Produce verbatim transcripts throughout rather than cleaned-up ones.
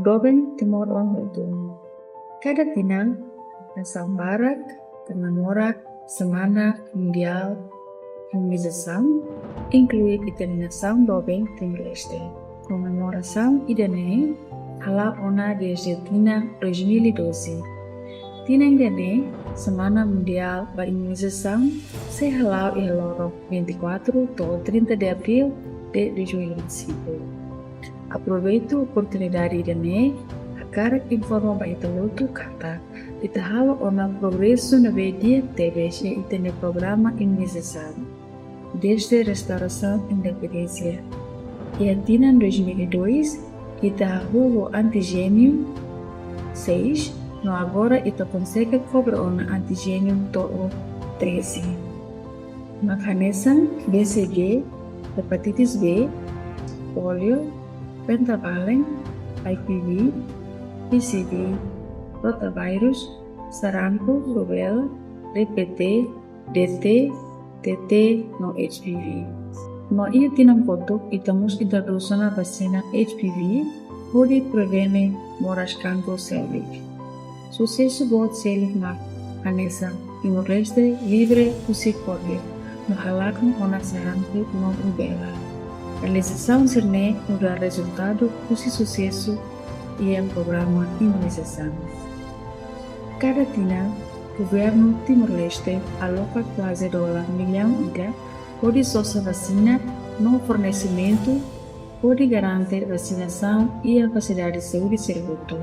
Doben Timor-oan hotu. Kada tinan, nasaun barak komemora Semana Mundiál Imunizasaun, inklui ita-nia nasaun doben Timor-Leste. Komemorasaun ida-ne'e hala'o ona dezde tinan dois mil e doze. Tinan ida-ne'e, Semana Mundiál ba Imunizasaun sei hala'o iha loron vinte e quatro to'o trinta de abril de dois mil e vinte e cinco. Aproveita oportunidade ida-ne'e hakarak informa ba ita hotu katak ita halo ona progresu ne'ebé di'ak tebes iha ita-nia programa imunizasaun dezde restaurasaun independénsia. Iha tinan dois mil e dois, ita hahú ho antíjenu seis, no agora ita konsege kobre ona antíjenu to'o treze. Mak hanesan B C G, hepatitis B, polio, pentavalent, I P V, P C V, rotavírus, sarampu, rubéola, D P T, D T, T T no H P V. No iha tinan kotuk ita mós introdús ona vasina H P V hodi prevene moras kankru sélviku. Susesu boot seluk mak hanesan Timor-Leste livre husi polio no halakon ona sarampu no rubéola. Realizasaun sira-ne'e nu'udar rezultadu husi susesu iha programa imunizasaun. Kada tinan, governu Timor-Leste aloka kuaze dolar millaun ida hodi sosa vasina no fornesimentu hodi garante vasinasaun iha fasilidade saúde sira hotu,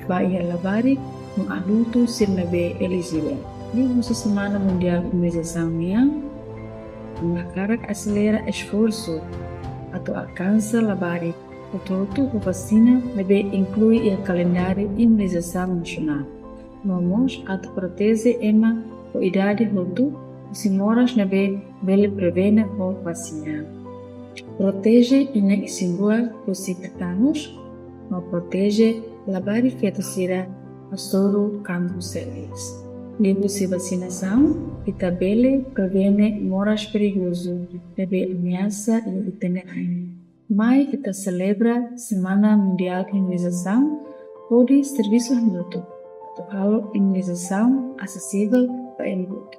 ba iha labarik no adultu sira ne'ebé elijivel. Liuhusi Semana Mundiál Imunizasaun nian, ami hakarak aselera esforsu atu alkansa labarik hotu-hotu ho vasina ne'ebé inklui iha kalendáriu imunizasaun nasionál. No mós atu proteje ema ho idade hotu husi moras ne'ebé bele prevene ho vasina. Proteje inan isin-rua husi tetanus, no proteje labarik feto sira hasoru kankru sélviku. Liuhusi vasinasaun, ita bele prevene moras perigozu ne'ebé ameasa iha ita-nia rain. Mai ita selebra Semana Mundiál Imunizasaun hodi servisu hamutuk atu halo imunizasaun asesivel ba ema hotu.